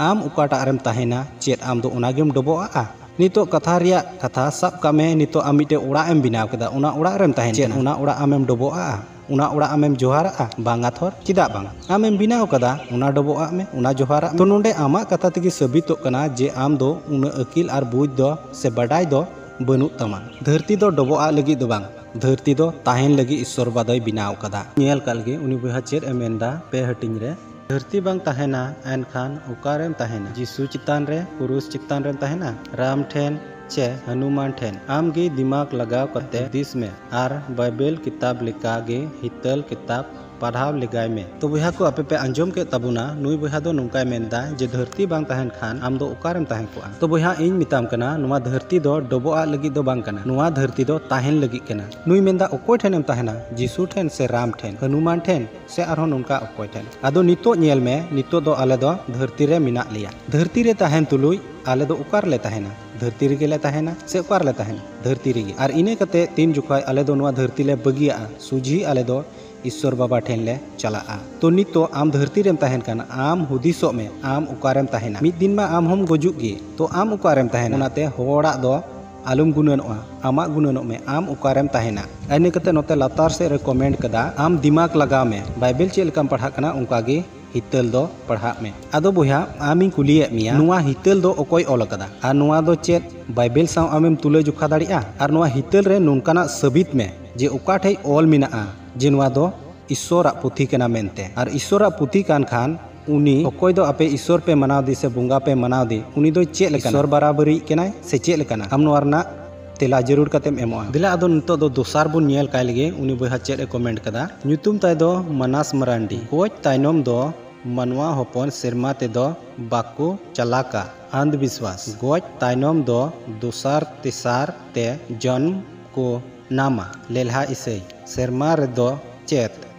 ᱟᱢ ᱚᱠᱟᱴᱟᱜ ᱨᱮᱢ ᱛᱟᱦᱮᱱᱟ? ᱪᱮᱫ ᱟᱢ ᱫᱚ ᱚᱱᱟ ᱜᱮᱢ ᱰᱚᱵᱚᱜ ᱟᱜᱼᱟ? ᱱᱤᱛᱚᱜ ᱠᱟᱛᱷᱟ ᱨᱮᱭᱟᱜ ᱠᱟᱛᱷᱟ ᱥᱟᱵ ᱠᱟᱜ ᱢᱮ, ᱱᱤᱛᱚᱜ ᱟᱢ ᱢᱤᱫᱴᱮᱱ ᱚᱲᱟᱜ ᱮᱢ ᱵᱮᱱᱟᱣ ᱠᱮᱫᱟ, ᱚᱱᱟ ᱚᱲᱟᱜ ᱨᱮᱢ ᱛᱟᱦᱮᱱ ᱪᱮᱫ ᱠᱟᱱᱟ? ᱚᱱᱟ ᱚᱲᱟᱜ ᱟᱢᱮᱢ ᱰᱚᱵᱚᱜ ᱟᱜᱼᱟ? ᱚᱱᱟ ᱚᱲᱟᱜ ᱟᱢᱮᱢ ᱡᱚᱦᱟᱨᱟᱜᱼᱟ? ᱵᱟᱝᱟ ᱛᱷᱚᱨ, ᱪᱮᱫᱟᱜ ᱵᱟᱝ? ᱟᱢᱮᱢ ᱵᱮᱱᱟᱣ ᱠᱟᱫᱟ, ᱚᱱᱟ ᱰᱚᱵᱚᱜ ᱟᱜ ᱢᱮ, ᱚᱱᱟ ᱡᱚᱦᱟᱨᱟᱜ ᱢᱮ᱾ ᱛᱚ ᱱᱚᱰᱮ ᱟᱢᱟᱜ ᱠᱟᱛᱷᱟ ᱛᱮᱜᱮ ᱥᱟᱹᱵᱤᱛᱚᱜ ᱠᱟᱱᱟ ᱡᱮ ᱟᱢ ᱫᱚ ᱩᱱᱟᱹᱜ ᱟᱹᱠᱤᱞ ᱟᱨ ᱵᱩᱡᱽ ᱫᱚ ᱥᱮ ᱵᱟᱰᱟᱭ ᱫᱚ ᱵᱟᱹᱱᱩᱜ ᱛᱟᱢᱟ᱾ ᱫᱷᱟᱹᱨᱛᱤ ᱫᱚ ᱰᱚᱵᱚᱜ ᱟᱜ ᱞᱟᱹᱜᱤᱫ ᱫᱚ ᱵᱟᱝ, ᱫᱷᱟᱹᱨᱛᱤ ᱫᱚ ᱛᱟᱦᱮᱱ ᱞᱟᱹᱜᱤᱫ ᱤᱥᱥᱚᱨ ᱵᱟᱵᱟ ᱫᱚᱭ ᱵᱮᱱᱟᱣ ᱠᱟᱫᱟ᱾ ᱧᱮᱞ ᱠᱟᱜ ᱞᱮᱜᱮ ᱩᱱᱤ ᱵᱚᱭᱦᱟ ᱪᱮᱫ ᱮ ᱢᱮᱱᱫᱟ ᱯᱮ ᱦᱟᱹᱴᱤᱧ ᱨᱮ᱾ ᱫᱷᱟᱹᱨᱛᱤ ᱵᱟᱝ ᱛᱟᱦᱮᱱᱟ, ᱮᱱᱠᱷᱟᱱ ᱚᱠᱟᱨᱮᱢ ᱛᱟᱦᱮᱱᱟ? ᱡᱤᱥᱩ ᱪᱮᱛᱟᱱ ᱨᱮ, ᱠᱨᱩᱥ ᱪᱮᱛᱟᱱ ᱨᱮᱢ ᱛᱟᱦᱮᱱᱟ, ᱨᱟᱢ ᱴᱷᱮᱱ ᱪᱮ ᱦᱚᱱᱩᱢᱟᱱ ᱴᱷᱮᱱ? ᱟᱢ ᱜᱮ ᱫᱤᱢᱟᱜᱽ ᱞᱟᱜᱟᱣ ᱠᱟᱛᱮ ᱦᱩᱫᱤᱥ ᱢᱮ ᱟᱨ ᱵᱟᱭᱵᱮᱞ ᱠᱤᱛᱟᱵ ᱞᱮᱠᱟ ᱜᱮ ᱦᱤᱛᱟᱹᱞ ᱠᱤᱛᱟᱵ ᱯᱟᱲᱦᱟᱣ ᱞᱮᱜᱟᱭ ᱢᱮ᱾ ᱛᱚ ᱵᱚᱭᱦᱟ ᱠᱚ, ᱟᱯᱮ ᱯᱮ ᱟᱸᱡᱚᱢ ᱠᱮᱫ ᱛᱟᱵᱚᱱᱟ, ᱱᱩᱭ ᱵᱚᱭᱦᱟ ᱫᱚ ᱱᱚᱝᱠᱟᱭ ᱢᱮᱱᱫᱟ ᱡᱮ ᱫᱷᱟᱹᱨᱛᱤ ᱵᱟᱝ ᱛᱟᱦᱮᱱ ᱠᱷᱟᱱ ᱟᱢ ᱫᱚ ᱚᱠᱟᱨᱮᱢ ᱛᱟᱦᱮᱸ ᱠᱚᱜᱼᱟ? ᱛᱚ ᱵᱚᱭᱦᱟ, ᱤᱧ ᱢᱮᱛᱟᱢ ᱠᱟᱱᱟ, ᱱᱚᱣᱟ ᱫᱷᱟᱹᱨᱛᱤ ᱫᱚ ᱰᱚᱵᱚᱜ ᱟᱜ ᱞᱟᱹᱜᱤᱫ ᱫᱚ ᱵᱟᱝ ᱠᱟᱱᱟ, ᱱᱚᱣᱟ ᱫᱷᱟᱹᱨᱛᱤ ᱫᱚ ᱛᱟᱦᱮᱱ ᱞᱟᱹᱜᱤᱫ ᱠᱟᱱᱟ᱾ ᱱᱩᱭ ᱢᱮᱱᱫᱟ, ᱚᱠᱚᱭ ᱴᱷᱮᱱ ᱮᱢ ᱛᱟᱦᱮᱱᱟ? ᱡᱤᱥᱩ ᱴᱷᱮᱱ ᱥᱮ ᱨᱟᱢ ᱴᱷᱮᱱ, ᱦᱚᱱᱩᱢᱟᱱ ᱴᱷᱮᱱ ᱥᱮ ᱟᱨᱦᱚᱸ ᱱᱚᱝᱠᱟ ᱚᱠᱚᱭ ᱴᱷᱮᱱ? ᱟᱫᱚ ᱱᱤᱛᱚᱜ ᱧᱮᱞ ᱢᱮ, ᱱᱤᱛᱚᱜ ᱫᱚ ᱟᱞᱮ ᱫᱚ ᱫᱷᱟᱹᱨᱛᱤ ᱨᱮ ᱢᱮᱱᱟᱜ ᱞᱮᱭᱟ᱾ ᱫᱷᱟᱹᱨᱛᱤ ᱨᱮ ᱛᱟᱦᱮᱱ ᱛᱩᱞᱩᱡ ᱟᱞᱮ ᱫᱚ ᱚᱠᱟ ᱨᱮᱞᱮ ᱛᱟᱦᱮᱱᱟ? ᱫᱷᱟᱹᱨᱛᱤ ᱨᱮᱜᱮ ᱞᱮ ᱛᱟᱦᱮᱱᱟ᱾ ᱥᱮ ᱚᱠᱟ ᱨᱮᱞᱮ ᱛᱟᱦᱮᱱᱟ? ᱫᱷᱟᱹᱨᱛᱤ ᱨᱮᱜᱮ᱾ ᱟᱨ ᱤᱱᱟᱹ ᱠᱟᱛᱮ ᱛᱤᱱ ᱡᱚᱠᱷᱚᱡ ᱟᱞᱮ ᱫᱚ ᱱᱚᱣᱟ ᱫᱷᱟᱹᱨᱛᱤ ᱞᱮ ᱵᱟᱹᱜᱤᱭᱟᱜᱼᱟ, ᱥᱩᱡᱷᱤ ᱟᱞᱮ ᱫᱚ ᱤᱥᱥᱚᱨ ᱵᱟᱵᱟ ᱴᱷᱮᱱ ᱞᱮ ᱪᱟᱞᱟᱜᱼᱟ᱾ ᱛᱚ ᱱᱤᱛᱚᱜ ᱟᱢ ᱫᱷᱟᱹᱨᱛᱤ ᱨᱮᱢ ᱛᱟᱦᱮᱱ ᱠᱟᱱᱟ, ᱟᱢ ᱦᱩᱫᱤᱥᱚᱜ ᱢᱮ, ᱟᱢ ᱚᱠᱟᱨᱮᱢ ᱛᱟᱦᱮᱱᱟ? ᱢᱤᱫ ᱫᱤᱱ ᱢᱟ ᱟᱢ ᱦᱚᱸᱢ ᱜᱩᱡᱩᱜ ᱜᱮ, ᱛᱚ ᱟᱢ ᱚᱠᱟᱨᱮᱢ ᱛᱟᱦᱮᱱᱟ? ᱚᱱᱟᱛᱮ ᱦᱚᱲᱟᱜ ᱫᱚ ᱟᱞᱚᱢ ᱜᱩᱱᱟᱹᱱᱚᱜᱼᱟ, ᱟᱢᱟᱜ ᱜᱩᱱᱟᱹᱱᱚᱜ ᱢᱮ, ᱟᱢ ᱚᱠᱟᱨᱮᱢ ᱛᱟᱦᱮᱱᱟ᱾ ᱤᱱᱟᱹ ᱠᱟᱛᱮ ᱱᱚᱛᱮ ᱞᱟᱛᱟᱨ ᱥᱮᱫ ᱨᱮ ᱠᱚᱢᱮᱱᱴ ᱠᱟᱫᱟ, ᱟᱢ ᱫᱤᱢᱟᱜᱽ ᱞᱟᱜᱟᱣ ᱢᱮ, ᱵᱟᱭᱵᱮᱞ ᱪᱮᱫ ᱞᱮᱠᱟᱢ ᱯᱟᱲᱦᱟᱜ ᱠᱟᱱᱟ ᱚᱱᱠᱟ ᱜᱮ ᱦᱤᱛᱟᱹᱞ ᱫᱚ ᱯᱟᱲᱦᱟᱜ ᱢᱮ᱾ ᱟᱫᱚ ᱵᱚᱭᱦᱟ, ᱟᱢᱤᱧ ᱠᱩᱞᱤᱭᱮᱫ ᱢᱮᱭᱟ, ᱱᱚᱣᱟ ᱦᱤᱛᱟᱹᱞ ᱫᱚ ᱚᱠᱚᱭ ᱚᱞ ᱟᱠᱟᱫᱟ? ᱟᱨ ᱱᱚᱣᱟ ᱫᱚ ᱪᱮᱫ ᱵᱟᱭᱵᱮᱞ ᱥᱟᱶ ᱟᱢᱮᱢ ᱛᱩᱞᱟᱹ ᱡᱚᱠᱷᱟ ᱫᱟᱲᱮᱭᱟᱜᱼᱟ? ᱟᱨ ᱱᱚᱣᱟ ᱦᱤᱛᱟᱹᱞ ᱨᱮ ᱱᱚᱝᱠᱟᱱᱟᱜ ᱥᱟᱹᱵᱤᱛ ᱢᱮ ᱡᱮ ᱚᱠᱟ ᱴᱷᱮᱡ ᱚᱞ ᱢᱮᱱᱟᱜᱼᱟ ᱡᱮ ᱱᱚᱣᱟ ᱫᱚ ᱤᱥᱥᱚᱨᱟᱜ ᱯᱩᱛᱷᱤ ᱠᱟᱱᱟ ᱢᱮᱱᱛᱮ᱾ ᱟᱨ ᱤᱥᱥᱚᱨᱟᱜ ᱯᱩᱛᱷᱤ ᱠᱟᱱ ᱠᱷᱟᱱ ᱩᱱᱤ ᱚᱠᱚᱭ ᱫᱚ ᱟᱯᱮ ᱤᱥᱥᱚᱨ ᱯᱮ ᱢᱟᱱᱟᱣ ᱫᱮ ᱥᱮ ᱵᱚᱸᱜᱟ ᱯᱮ ᱢᱟᱱᱟᱣ ᱫᱮ, ᱩᱱᱤ ᱫᱚ ᱪᱮᱫ ᱞᱮᱠᱟᱱᱟ? ᱤᱥᱥᱚᱨ ᱵᱟᱨᱟᱵᱟᱹᱨᱤᱭᱤᱡ ᱠᱟᱱᱟᱭ ᱥᱮ ᱪᱮᱫ ᱞᱮᱠᱟᱱᱟ? ᱟᱢ ᱱᱚᱣᱟ ᱨᱮᱱᱟᱜ ᱛᱮᱞᱟ ᱡᱟᱹᱨᱩᱲ ᱠᱟᱛᱮᱢ ᱮᱢᱚᱜᱼᱟ᱾ ᱫᱮᱞᱟ ᱟᱫᱚ ᱱᱤᱛᱚᱜ ᱫᱚ ᱫᱚᱥᱟᱨ ᱵᱚᱱ ᱧᱮᱞ ᱠᱟᱭ ᱞᱮᱜᱮ, ᱩᱱᱤ ᱵᱚᱭᱦᱟ ᱪᱮᱫ ᱮ ᱠᱚᱢᱮᱱᱴ ᱠᱟᱫᱟ᱾ ᱧᱩᱛᱩᱢ ᱛᱟᱭ ᱫᱚ ᱢᱟᱱᱟᱥ ᱢᱟᱨᱟᱱᱰᱤ᱾ ᱜᱚᱡ ᱛᱟᱭᱱᱚᱢ ᱫᱚ ᱢᱟᱱᱣᱟ ᱦᱚᱯᱚᱱ ᱥᱮᱨᱢᱟ ᱛᱮᱫᱚ ᱵᱟᱠᱚ ᱪᱟᱞᱟᱠᱟ᱾ ᱟᱱᱫᱷ ᱵᱤᱥᱣᱟᱥ᱾ ᱜᱚᱡ ᱛᱟᱭᱱᱚᱢ ᱫᱚ ᱫᱚᱥᱟᱨ ᱛᱮᱥᱟᱨ ᱛᱮ ᱡᱚᱱᱢ ᱠᱚ ᱱᱟᱢᱟ᱾ ᱞᱮᱞᱦᱟ ᱤᱥᱟᱹᱭ᱾ ᱥᱮᱨᱢᱟ ᱨᱮᱫᱚ ᱪᱮᱫ?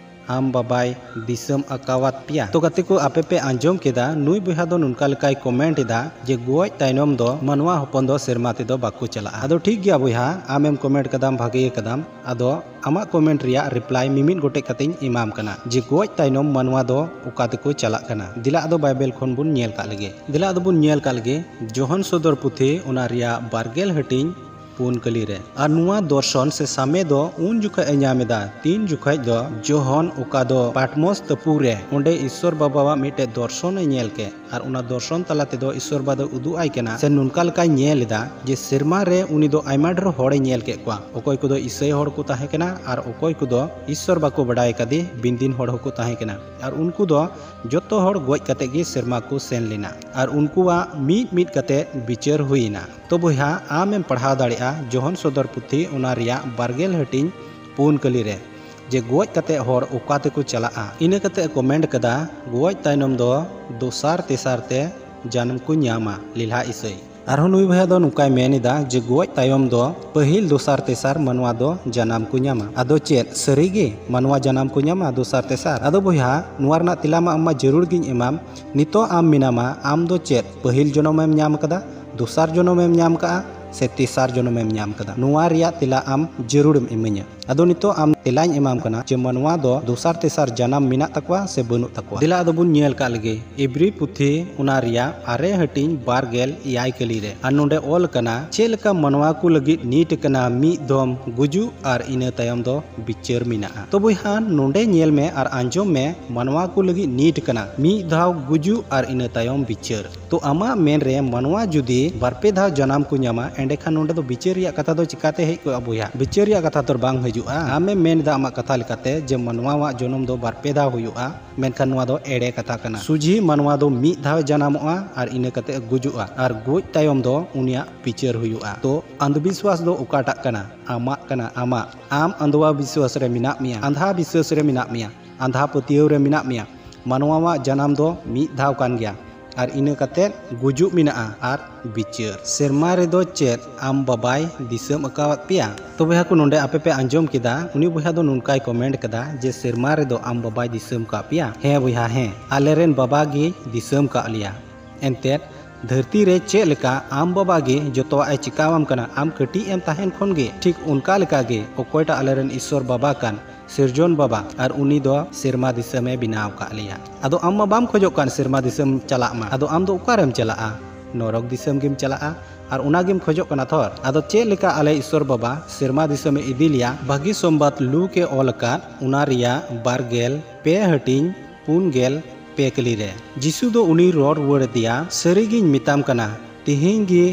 ᱟᱢ ᱵᱟᱵᱟᱭ ᱫᱤᱥᱚᱢ ᱟᱠᱟᱣᱟᱫ ᱯᱮᱭᱟ? ᱛᱚ ᱜᱟᱛᱮ ᱠᱚ, ᱟᱯᱮ ᱯᱮ ᱟᱸᱡᱚᱢ ᱠᱮᱫᱟ, ᱱᱩᱭ ᱵᱚᱭᱦᱟ ᱫᱚ ᱱᱚᱝᱠᱟ ᱞᱮᱠᱟᱭ ᱠᱚᱢᱮᱱᱴ ᱮᱫᱟ ᱡᱮ ᱜᱚᱡ ᱛᱟᱭᱱᱚᱢ ᱫᱚ ᱢᱟᱱᱣᱟ ᱦᱚᱯᱚᱱ ᱫᱚ ᱥᱮᱨᱢᱟ ᱛᱮᱫᱚ ᱵᱟᱠᱚ ᱪᱟᱞᱟᱜᱼᱟ᱾ ᱟᱫᱚ ᱴᱷᱤᱠ ᱜᱮᱭᱟ ᱵᱚᱭᱦᱟ, ᱟᱢᱮᱢ ᱠᱚᱢᱮᱱᱴ ᱠᱟᱫᱟᱢ, ᱵᱷᱟᱜᱮ ᱠᱟᱫᱟᱢ᱾ ᱟᱫᱚ ᱟᱢᱟᱜ ᱠᱚᱢᱮᱱᱴ ᱨᱮᱭᱟᱜ ᱨᱤᱯᱞᱟᱭ ᱢᱤᱢᱤᱫ ᱜᱚᱴᱮᱡ ᱠᱟᱛᱮᱧ ᱮᱢᱟᱢ ᱠᱟᱱᱟ ᱡᱮ ᱜᱚᱡ ᱛᱟᱭᱱᱚᱢ ᱢᱟᱱᱣᱟ ᱫᱚ ᱚᱠᱟ ᱛᱮᱠᱚ ᱪᱟᱞᱟᱜ ᱠᱟᱱᱟ᱾ ᱫᱮᱞᱟ ᱟᱫᱚ ᱵᱟᱭᱵᱮᱞ ᱠᱷᱚᱱ ᱵᱚᱱ ᱧᱮᱞ ᱠᱟᱜ ᱞᱮᱜᱮ᱾ ᱫᱮᱞᱟ ᱟᱫᱚ ᱵᱚᱱ ᱧᱮᱞ ᱠᱟᱜ ᱞᱮᱜᱮ ᱡᱳᱦᱟᱱ ᱥᱚᱫᱚᱨ ᱯᱩᱛᱷᱤ, ᱚᱱᱟ ᱨᱮᱭᱟᱜ ᱵᱟᱨᱜᱮᱞ ᱦᱟᱹᱴᱤᱧ, ᱯᱩᱱ ᱠᱟᱹᱞᱤ ᱨᱮ᱾ ᱟᱨ ᱱᱚᱣᱟ ᱫᱚᱨᱥᱚᱱ ᱥᱮ ᱥᱟᱢᱮ ᱫᱚ ᱩᱱ ᱡᱚᱠᱷᱚᱡ ᱮ ᱧᱟᱢ ᱮᱫᱟ, ᱛᱤᱱ ᱡᱚᱠᱷᱚᱡ ᱫᱚ ᱡᱳᱦᱟᱱ ᱚᱠᱟ ᱫᱚ ᱯᱟᱴᱢᱚᱥ ᱛᱟᱹᱯᱩ ᱨᱮ ᱚᱸᱰᱮ ᱤᱥᱥᱚᱨ ᱵᱟᱵᱟᱣᱟᱜ ᱢᱤᱫᱴᱮᱡ ᱫᱚᱨᱥᱚᱱ ᱮ ᱧᱮᱞ ᱠᱮᱫ᱾ ᱟᱨ ᱚᱱᱟ ᱫᱚᱨᱥᱚᱱ ᱛᱟᱞᱟ ᱛᱮᱫᱚ ᱤᱥᱥᱚᱨ ᱵᱟᱵᱟ ᱫᱚ ᱩᱫᱩᱜ ᱟᱭ ᱠᱟᱱᱟ, ᱥᱮ ᱱᱚᱝᱠᱟ ᱞᱮᱠᱟᱭ ᱧᱮᱞ ᱮᱫᱟ ᱡᱮ ᱥᱮᱨᱢᱟ ᱨᱮ ᱩᱱᱤ ᱫᱚ ᱟᱭᱢᱟ ᱰᱷᱮᱨ ᱦᱚᱲᱮ ᱧᱮᱞ ᱠᱮᱫ ᱠᱚᱣᱟ᱾ ᱚᱠᱚᱭ ᱠᱚᱫᱚ ᱤᱥᱟᱹᱭ ᱦᱚᱲ ᱠᱚ ᱛᱟᱦᱮᱸ ᱠᱟᱱᱟ ᱟᱨ ᱚᱠᱚᱭ ᱠᱚᱫᱚ ᱤᱥᱥᱚᱨ ᱵᱟᱠᱚ ᱵᱟᱰᱟᱭ ᱠᱟᱫᱮ ᱵᱤᱱᱫᱤᱱ ᱦᱚᱲ ᱦᱚᱸᱠᱚ ᱛᱟᱦᱮᱸ ᱠᱟᱱᱟ᱾ ᱟᱨ ᱩᱱᱠᱩ ᱫᱚ ᱡᱚᱛᱚ ᱦᱚᱲ ᱜᱚᱡ ᱠᱟᱛᱮ ᱜᱮ ᱥᱮᱨᱢᱟ ᱠᱚ ᱥᱮᱱ ᱞᱮᱱᱟ᱾ ᱟᱨ ᱩᱱᱠᱩᱣᱟᱜ ᱢᱤᱫ ᱢᱤᱫ ᱠᱟᱛᱮ ᱵᱤᱪᱟᱹᱨ ᱦᱩᱭ ᱮᱱᱟ᱾ ᱛᱚ ᱵᱚᱭᱦᱟ, ᱟᱢᱮᱢ ᱯᱟᱲᱦᱟᱣ ᱫᱟᱲᱮᱭᱟᱜᱼᱟ ᱡᱳᱦᱟᱱ ᱥᱚᱫᱚᱨ ᱯᱩᱛᱷᱤ, ᱚᱱᱟ ᱨᱮᱭᱟᱜ ᱵᱟᱨᱜᱮᱞ ᱦᱟᱹᱴᱤᱧ, ᱯᱩᱱ ᱠᱟᱹᱞᱤ ᱨᱮ, ᱡᱮ ᱜᱚᱡ ᱠᱟᱛᱮ ᱦᱚᱲ ᱚᱠᱟ ᱛᱮᱠᱚ ᱪᱟᱞᱟᱜᱼᱟ᱾ ᱤᱱᱟᱹ ᱠᱟᱛᱮ ᱮ ᱠᱚᱢᱮᱱᱴ ᱠᱟᱫᱟ, ᱜᱚᱡ ᱛᱟᱭᱱᱚᱢ ᱫᱚ ᱫᱚᱥᱟᱨ ᱛᱮᱥᱟᱨ ᱛᱮ ᱡᱟᱱᱟᱢ ᱠᱚ ᱧᱟᱢᱟ ᱞᱮᱞᱦᱟ ᱤᱥᱟᱹᱭ᱾ ᱟᱨᱦᱚᱸ ᱱᱩᱭ ᱵᱚᱭᱦᱟ ᱫᱚ ᱱᱚᱝᱠᱟᱭ ᱢᱮᱱ ᱮᱫᱟ ᱡᱮ ᱜᱚᱡ ᱛᱟᱭᱚᱢ ᱫᱚ ᱯᱟᱹᱦᱤᱞ, ᱫᱚᱥᱟᱨ, ᱛᱮᱥᱟᱨ ᱢᱟᱱᱣᱟ ᱫᱚ ᱡᱟᱱᱟᱢ ᱠᱚ ᱧᱟᱢᱟ᱾ ᱟᱫᱚ ᱪᱮᱫ ᱥᱟᱹᱨᱤ ᱜᱮ ᱢᱟᱱᱣᱟ ᱡᱟᱱᱟᱢ ᱠᱚ ᱧᱟᱢᱟ ᱫᱚᱥᱟᱨ, ᱛᱮᱥᱟᱨ? ᱟᱫᱚ ᱵᱚᱭᱦᱟ, ᱱᱚᱣᱟ ᱨᱮᱱᱟᱜ ᱛᱮᱞᱟ ᱢᱟ ᱟᱢ ᱢᱟ ᱡᱟᱹᱨᱩᱲ ᱜᱤᱧ ᱮᱢᱟᱢ᱾ ᱱᱤᱛᱚᱜ ᱟᱢ ᱢᱮᱱᱟᱢᱟ, ᱟᱢ ᱫᱚ ᱪᱮᱫ ᱯᱟᱹᱦᱤᱞ ᱡᱚᱱᱚᱢᱮᱢ ᱧᱟᱢ ᱠᱟᱫᱟ, ᱫᱚᱥᱟᱨ ᱡᱚᱱᱚᱢᱮᱢ ᱧᱟᱢ ᱠᱟᱜᱼᱟ, ᱥᱮ ᱛᱮᱥᱟᱨ ᱡᱚᱱᱚᱢᱮᱢ ᱧᱟᱢ ᱠᱟᱫᱟ? ᱱᱚᱣᱟ ᱨᱮᱭᱟᱜ ᱛᱮᱞᱟ ᱟᱢ ᱡᱟᱹᱨᱩᱲᱮᱢ ᱤᱢᱟᱹᱧᱟ᱾ ᱟᱫᱚ ᱱᱤᱛᱚᱜ ᱟᱢ ᱛᱮᱞᱟᱧ ᱮᱢᱟᱢ ᱠᱟᱱᱟ ᱡᱮ ᱢᱟᱱᱣᱟ ᱫᱚ ᱫᱚᱥᱟᱨ ᱛᱮᱥᱟᱨ ᱡᱟᱱᱟᱢ ᱢᱮᱱᱟᱜ ᱛᱟᱠᱚᱣᱟ ᱥᱮ ᱵᱟᱹᱱᱩᱜ ᱛᱟᱠᱚᱣᱟ? ᱫᱮᱞᱟ ᱟᱫᱚ ᱵᱚᱱ ᱧᱮᱞ ᱠᱟᱜ ᱞᱮᱜᱮ ᱤᱵᱨᱤ ᱯᱩᱛᱷᱤ, ᱚᱱᱟ ᱨᱮᱭᱟᱜ ᱟᱨᱮ ᱦᱟᱹᱴᱤᱧ ᱵᱟᱨ ᱜᱮᱞ ᱮᱭᱟᱭ ᱠᱟᱹᱞᱤ ᱨᱮ᱾ ᱟᱨ ᱱᱚᱰᱮ ᱚᱞ ᱠᱟᱱᱟ, ᱪᱮᱫ ᱞᱮᱠᱟ ᱢᱟᱱᱣᱟ ᱠᱚ ᱞᱟᱹᱜᱤᱫ ᱱᱤᱴ ᱠᱟᱱᱟ ᱢᱤᱫ ᱫᱚᱢ ᱜᱩᱡᱩᱜ ᱟᱨ ᱤᱱᱟᱹ ᱛᱟᱭᱚᱢ ᱫᱚ ᱵᱤᱪᱟᱹᱨ ᱢᱮᱱᱟᱜᱼᱟ᱾ ᱛᱚ ᱵᱚᱭᱦᱟ, ᱱᱚᱰᱮ ᱧᱮᱞ ᱢᱮ ᱟᱨ ᱟᱸᱡᱚᱢ ᱢᱮ, ᱢᱟᱱᱣᱟ ᱠᱚ ᱞᱟᱹᱜᱤᱫ ᱱᱤᱴ ᱠᱟᱱᱟ ᱢᱤᱫ ᱫᱷᱟᱣ ᱜᱩᱡᱩᱜ ᱟᱨ ᱤᱱᱟᱹ ᱛᱟᱭᱚᱢ ᱵᱤᱪᱟᱹᱨ᱾ ᱛᱚ ᱟᱢᱟᱜ ᱢᱮᱱ ᱨᱮ ᱢᱟᱱᱣᱟ ᱡᱩᱫᱤ ᱵᱟᱨ ᱯᱮ ᱫᱷᱟᱣ ᱡᱟᱱᱟᱢ ᱠᱚ ᱧᱟᱢᱟ, ᱮᱸᱰᱮᱠᱷᱟᱱ ᱱᱚᱰᱮ ᱫᱚ ᱵᱤᱪᱟᱹᱨ ᱨᱮᱭᱟᱜ ᱠᱟᱛᱷᱟ ᱫᱚ ᱪᱤᱠᱟᱛᱮ ᱦᱮᱡ ᱠᱚᱜᱼᱟ ᱵᱚᱭᱦᱟ? ᱵᱤᱪᱟᱹᱨ ᱨᱮᱭᱟᱜ ᱠᱟᱛᱷᱟ ᱫᱚ ᱵᱟᱝ ᱦᱤᱡᱩᱜᱼᱟ᱾ ᱟᱢᱮᱢ ᱢᱮᱱ ᱮᱫᱟ ᱟᱢᱟᱜ ᱠᱟᱛᱷᱟ ᱞᱮᱠᱟᱛᱮ ᱡᱮ ᱢᱟᱱᱣᱟᱣᱟᱜ ᱡᱚᱱᱚᱢ ᱫᱚ ᱵᱟᱨ ᱯᱮ ᱫᱷᱟᱣ ᱦᱩᱭᱩᱜᱼᱟ, ᱢᱮᱱᱠᱷᱟᱱ ᱱᱚᱣᱟ ᱫᱚ ᱮᱲᱮ ᱠᱟᱛᱷᱟ ᱠᱟᱱᱟ᱾ ᱥᱩᱡᱷᱤ ᱢᱟᱱᱣᱟ ᱫᱚ ᱢᱤᱫ ᱫᱷᱟᱣ ᱡᱟᱱᱟᱢᱚᱜᱼᱟ ᱟᱨ ᱤᱱᱟᱹ ᱠᱟᱛᱮ ᱜᱩᱡᱩᱜᱼᱟ, ᱟᱨ ᱜᱚᱡ ᱛᱟᱭᱚᱢ ᱫᱚ ᱩᱱᱤᱭᱟᱜ ᱵᱤᱪᱟᱹᱨ ᱦᱩᱭᱩᱜᱼᱟ᱾ ᱛᱚ ᱟᱱᱫᱷᱵᱤᱥᱣᱟᱥ ᱫᱚ ᱚᱠᱟᱴᱟᱜ ᱠᱟᱱᱟ? ᱟᱢᱟᱜ ᱠᱟᱱᱟ, ᱟᱢᱟᱜ᱾ ᱟᱢ ᱟᱱᱫᱷᱣᱟ ᱵᱤᱥᱣᱟᱥ ᱨᱮ ᱢᱮᱱᱟᱜ ᱢᱮᱭᱟ, ᱟᱸᱫᱷᱟ ᱵᱤᱥᱣᱟᱥ ᱨᱮ ᱢᱮᱱᱟᱜ ᱢᱮᱭᱟ, ᱟᱸᱫᱷᱟ ᱯᱟᱹᱛᱭᱟᱹᱣ ᱨᱮ ᱢᱮᱱᱟᱜ ᱢᱮᱭᱟ᱾ ᱢᱟᱱᱣᱟᱣᱟᱜ ᱡᱟᱱᱟᱢ ᱫᱚ ᱢᱤᱫ ᱫᱷᱟᱣ ᱠᱟᱱ ᱜᱮᱭᱟ᱾ ᱟᱨ ᱤᱱᱟᱹ ᱠᱟᱛᱮᱫ ᱜᱩᱡᱩᱜ ᱢᱮᱱᱟᱜᱼᱟ ᱟᱨ ᱵᱤᱪᱟᱹᱨ᱾ ᱥᱮᱨᱢᱟ ᱨᱮᱫᱚ ᱪᱮᱫ ᱟᱢ ᱵᱟᱵᱟᱭ ᱫᱤᱥᱟᱹᱢ ᱟᱠᱟᱣᱟᱫ ᱯᱮᱭᱟ? ᱛᱚ ᱵᱚᱭᱦᱟ ᱠᱚ, ᱱᱚᱰᱮ ᱟᱯᱮ ᱯᱮ ᱟᱸᱡᱚᱢ ᱠᱮᱫᱟ, ᱩᱱᱤ ᱵᱚᱭᱦᱟ ᱫᱚ ᱱᱚᱝᱠᱟᱭ ᱠᱚᱢᱮᱱᱴ ᱠᱟᱫᱟ ᱡᱮ, "ᱥᱮᱨᱢᱟ ᱨᱮᱫᱚ ᱟᱢ ᱵᱟᱵᱟᱭ ᱫᱤᱥᱟᱹᱢ ᱠᱟᱜ ᱯᱮᱭᱟ?" ᱦᱮᱸ ᱵᱚᱭᱦᱟ, ᱦᱮᱸ, ᱟᱞᱮᱨᱮᱱ ᱵᱟᱵᱟ ᱜᱮᱭ ᱫᱤᱥᱟᱹᱢ ᱠᱟᱜ ᱞᱮᱭᱟ᱾ ᱮᱱᱛᱮᱫ ᱫᱷᱟᱹᱨᱛᱤ ᱨᱮ ᱪᱮᱫ ᱞᱮᱠᱟ ᱟᱢ ᱵᱟᱵᱟ ᱜᱮ ᱡᱚᱛᱚᱣᱟᱜ ᱮ ᱪᱤᱠᱟᱣᱟᱢ ᱠᱟᱱᱟ, ᱟᱢ ᱠᱟᱹᱴᱤᱡ ᱮᱢ ᱛᱟᱦᱮᱱ ᱠᱷᱚᱱ ᱜᱮ ᱴᱷᱤᱠ ᱚᱱᱠᱟ ᱞᱮᱠᱟ ᱜᱮ ᱚᱠᱚᱭᱴᱟᱜ ᱟᱞᱮᱨᱮᱱ ᱤᱥᱥᱚᱨ ᱵᱟᱵᱟ ᱠᱟᱱ, ᱥᱤᱨᱡᱚᱱ ᱵᱟᱵᱟ, ᱟᱨ ᱩᱱᱤ ᱫᱚ ᱥᱮᱨᱢᱟ ᱫᱤᱥᱚᱢᱮ ᱵᱮᱱᱟᱣ ᱠᱟᱜ ᱞᱮᱭᱟ᱾ ᱟᱫᱚ ᱟᱢ ᱢᱟ ᱵᱟᱢ ᱠᱷᱚᱡᱚᱜ ᱠᱟᱱ ᱥᱮᱨᱢᱟ ᱫᱤᱥᱚᱢ ᱪᱟᱞᱟᱜ ᱢᱟ, ᱟᱫᱚ ᱟᱢ ᱫᱚ ᱚᱠᱟᱨᱮᱢ ᱪᱟᱞᱟᱜᱼᱟ? ᱱᱚᱨᱚᱠ ᱫᱤᱥᱚᱢ ᱜᱮᱢ ᱪᱟᱞᱟᱜᱼᱟ᱾ ᱟᱨ ᱚᱱᱟ ᱜᱮᱢ ᱠᱷᱚᱡᱚᱜ ᱠᱟᱱᱟ ᱛᱷᱚᱨ᱾ ᱟᱫᱚ ᱪᱮᱫ ᱞᱮᱠᱟ ᱟᱞᱮ ᱤᱥᱥᱚᱨ ᱵᱟᱵᱟ ᱥᱮᱨᱢᱟ ᱫᱤᱥᱚᱢᱮ ᱤᱫᱤ ᱞᱮᱭᱟ? ᱵᱷᱟᱹᱜᱤ ᱥᱚᱢᱵᱟᱫ ᱞᱩᱠ ᱮ ᱚᱞ ᱟᱠᱟᱫ, ᱚᱱᱟ ᱨᱮᱭᱟᱜ ᱵᱟᱨ ᱜᱮᱞ ᱯᱮ ᱦᱟᱹᱴᱤᱧ ᱯᱩᱱ ᱜᱮᱞ ᱯᱮ ᱠᱟᱹᱞᱤ ᱨᱮ ᱡᱤᱥᱩ ᱫᱚ ᱩᱱᱤ ᱨᱚᱲ ᱨᱩᱣᱟᱹᱲ ᱟᱫᱮᱭᱟ, "ᱥᱟᱹᱨᱤᱜᱤᱧ ᱢᱮᱛᱟᱢ ᱠᱟᱱᱟ, ᱛᱮᱦᱮᱧ ᱜᱮ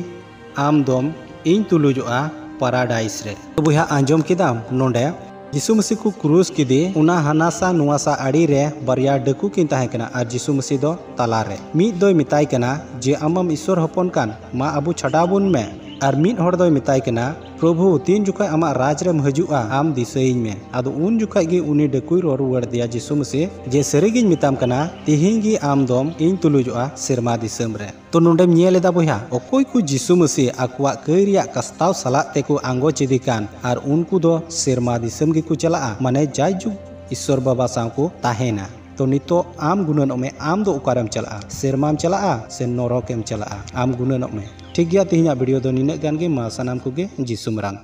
ᱟᱢ ᱫᱚᱢ ᱤᱧ ᱛᱩᱞᱩᱡᱚᱜᱼᱟ ᱯᱟᱨᱟᱰᱟᱭᱤᱥ ᱨᱮ᱾" ᱛᱚ ᱵᱚᱭᱦᱟ, ᱟᱸᱡᱚᱢ ᱠᱮᱫᱟᱢ, ᱱᱚᱰᱮ ᱡᱤᱥᱩ ᱢᱟᱹᱥᱤ ᱠᱚ ᱠᱨᱩᱥ ᱠᱮᱫᱮ, ᱚᱱᱟ ᱦᱟᱱᱟ ᱥᱟ ᱱᱚᱣᱟ ᱥᱟ ᱟᱲᱮ ᱨᱮ ᱵᱟᱨᱭᱟ ᱰᱟᱹᱠᱩ ᱠᱤᱱ ᱛᱟᱦᱮᱸ ᱠᱟᱱᱟ ᱟᱨ ᱡᱤᱥᱩ ᱢᱟᱹᱥᱤ ᱫᱚ ᱛᱟᱞᱟ ᱨᱮ᱾ ᱢᱤᱫ ᱫᱚᱭ ᱢᱮᱛᱟᱭ ᱠᱟᱱᱟ ᱡᱮ, "ᱟᱢᱮᱢ ᱤᱥᱥᱚᱨ ᱦᱚᱯᱚᱱ ᱠᱟᱱ, ᱢᱟ ᱟᱵᱚ ᱪᱷᱟᱰᱟᱣ ᱵᱚᱱ ᱢᱮ᱾" ᱟᱨ ᱢᱤᱫ ᱦᱚᱲ ᱫᱚᱭ ᱢᱮᱛᱟᱭ ᱠᱟᱱᱟ, "ᱯᱨᱚᱵᱷᱩ, ᱛᱤᱱ ᱡᱚᱠᱷᱚᱡ ᱟᱢᱟᱜ ᱨᱟᱡᱽ ᱨᱮᱢ ᱦᱤᱡᱩᱜᱼᱟ, ᱟᱢ ᱫᱤᱥᱟᱹᱭᱤᱧ ᱢᱮ᱾" ᱟᱫᱚ ᱩᱱ ᱡᱚᱠᱷᱚᱡ ᱜᱮ ᱩᱱᱤ ᱰᱟᱹᱠᱩᱭ ᱨᱚᱲ ᱨᱩᱣᱟᱹᱲ ᱟᱫᱮᱭᱟ ᱡᱤᱥᱩ ᱢᱟᱹᱥᱤ ᱡᱮ, "ᱥᱟᱹᱨᱤᱜᱤᱧ ᱢᱮᱛᱟᱢ ᱠᱟᱱᱟ, ᱛᱤᱦᱤᱧ ᱜᱮ ᱟᱢ ᱫᱚᱢ ᱤᱧ ᱛᱩᱞᱩᱡᱚᱜᱼᱟ ᱥᱮᱨᱢᱟ ᱫᱤᱥᱚᱢ ᱨᱮ᱾" ᱛᱚ ᱱᱚᱰᱮᱢ ᱧᱮᱞ ᱮᱫᱟ ᱵᱚᱭᱦᱟ, ᱚᱠᱚᱭ ᱠᱚ ᱡᱤᱥᱩ ᱢᱟᱹᱥᱤ ᱟᱠᱚᱣᱟᱜ ᱠᱟᱹᱭ ᱨᱮᱭᱟᱜ ᱠᱟᱥᱛᱟᱣ ᱥᱟᱞᱟᱜ ᱛᱮᱠᱚ ᱟᱸᱜᱚᱪ ᱤᱫᱤ ᱠᱟᱱ, ᱟᱨ ᱩᱱᱠᱩ ᱫᱚ ᱥᱮᱨᱢᱟ ᱫᱤᱥᱚᱢ ᱜᱮᱠᱚ ᱪᱟᱞᱟᱜᱼᱟ, ᱢᱟᱱᱮ ᱡᱟᱭᱡᱩᱜᱽ ᱤᱥᱥᱚᱨ ᱵᱟᱵᱟ ᱥᱟᱶ ᱠᱚ ᱛᱟᱦᱮᱱᱟ᱾ ᱛᱚ ᱱᱤᱛᱚᱜ ᱟᱢ ᱜᱩᱱᱟᱹᱱᱚᱜ ᱢᱮ, ᱟᱢ ᱫᱚ ᱚᱠᱟᱨᱮᱢ ᱪᱟᱞᱟᱜᱼᱟ? ᱥᱮᱨᱢᱟᱢ ᱪᱟᱞᱟᱜᱼᱟ ᱥᱮ ᱱᱚᱨᱚᱠᱮᱢ ᱪᱟᱞᱟᱜᱼᱟ? ᱟᱢ ᱜᱩᱱᱟᱹᱱᱚᱜ ᱢᱮ᱾ ᱴᱷᱤᱠ ᱜᱮᱭᱟ, ᱛᱮᱦᱮᱧᱟᱜ ᱵᱷᱤᱰᱤᱭᱳ ᱫᱚ ᱱᱤᱱᱟᱹᱜ ᱜᱟᱱ ᱜᱮ᱾ ᱢᱟ ᱥᱟᱱᱟᱢ ᱠᱚᱜᱮ ᱡᱤᱥᱩ ᱢᱟᱨᱟᱝ᱾